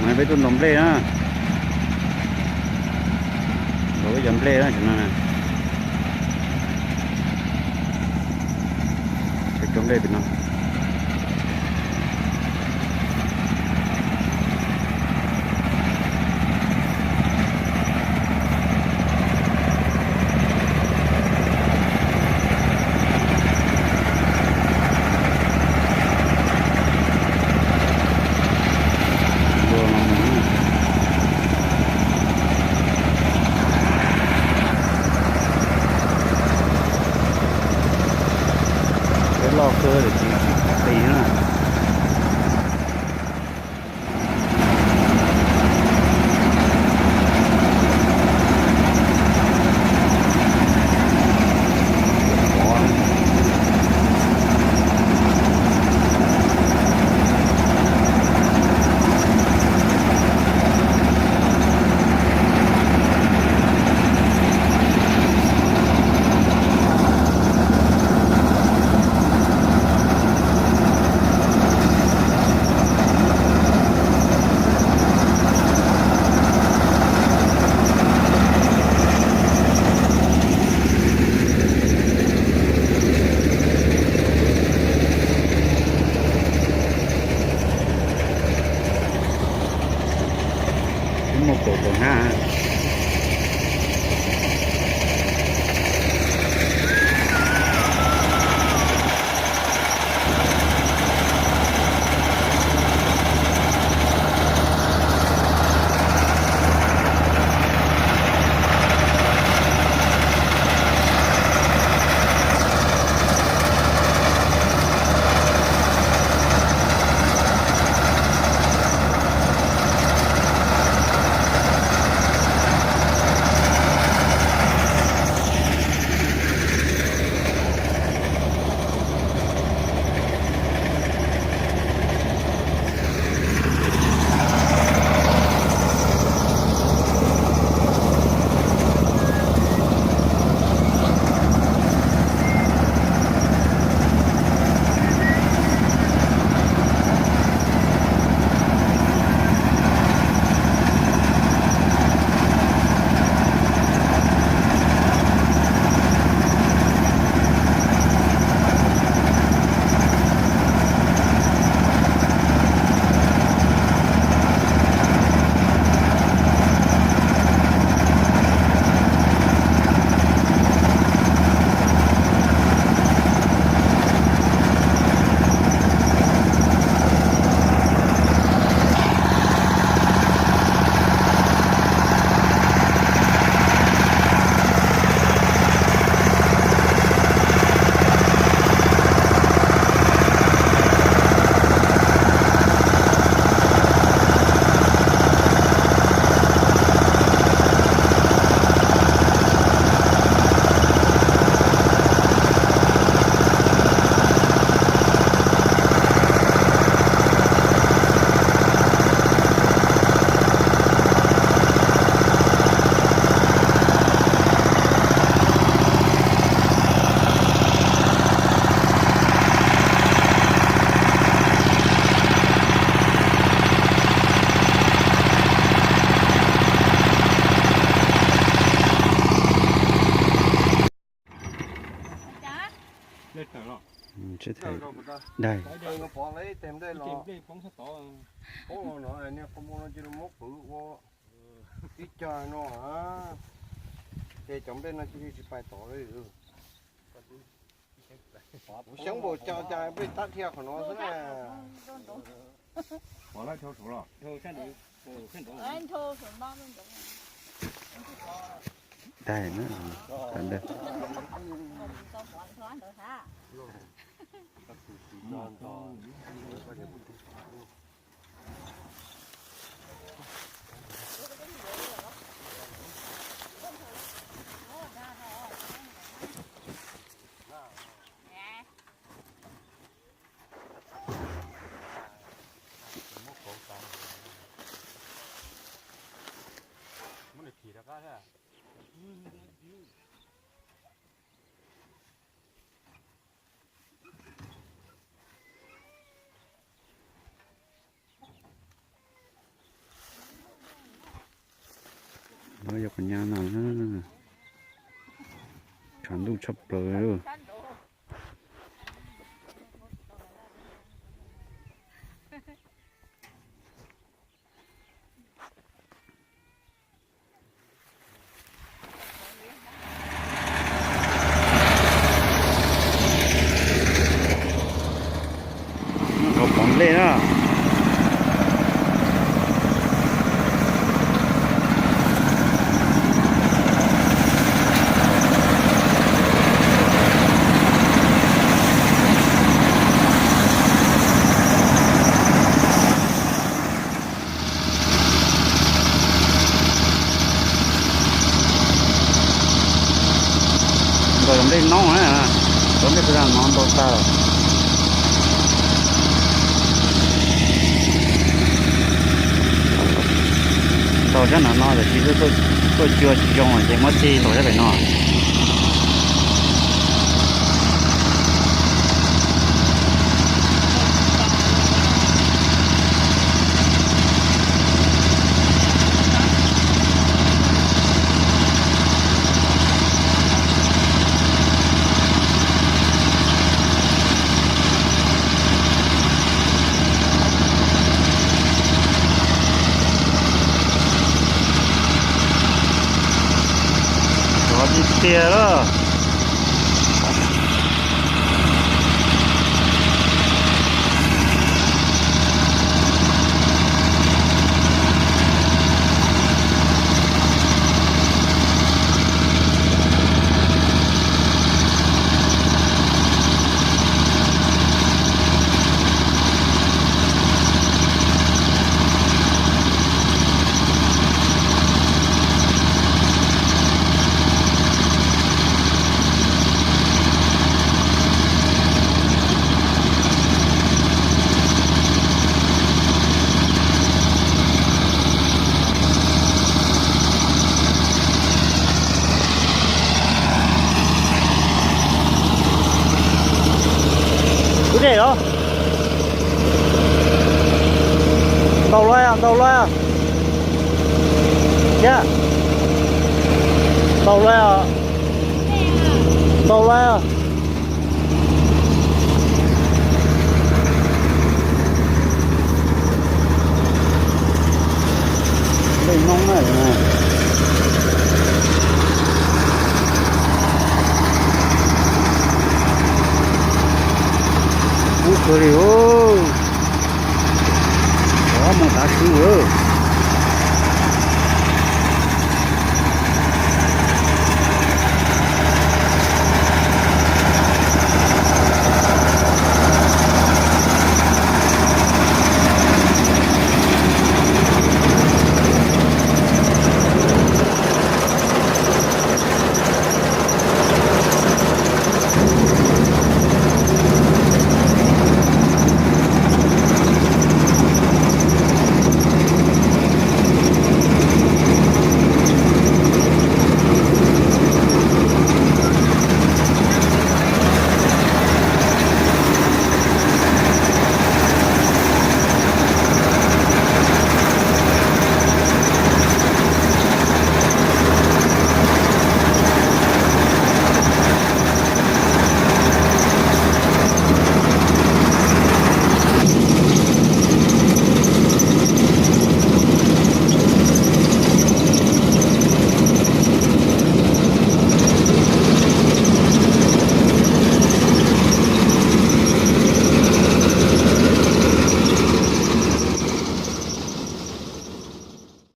Peb tuaj ntaus nplej na. Ntaus ib co nplej na, tam no na. Cov nplej pem no. Peb loj kawg tiam sis tsis qis na. Muaj kaum tus hnab. Daig. Ib co no ces cov nplej no cia li tsis pais tod li. Kuv xyoob npaum cas cas nplej tab dhia qhov no xwb na. Daig na. Yog qhov nyab no, tshav ntuj tshaj plaws. Nrov pov nplej na. Nrov nplej noob na, nrov nplej tag no nrau tag. Ntaus sab nram no tab sis tuaj cua tsis zoo ces muab txij ntaus sab pem no. Rov tiag tiag lawm. Ub, dej los. Ntaus los, ntaus los. Thiab. Ntaus los. Ntaus los. Nplej noob na. Kub kawg li. Cov mus tav su lawm.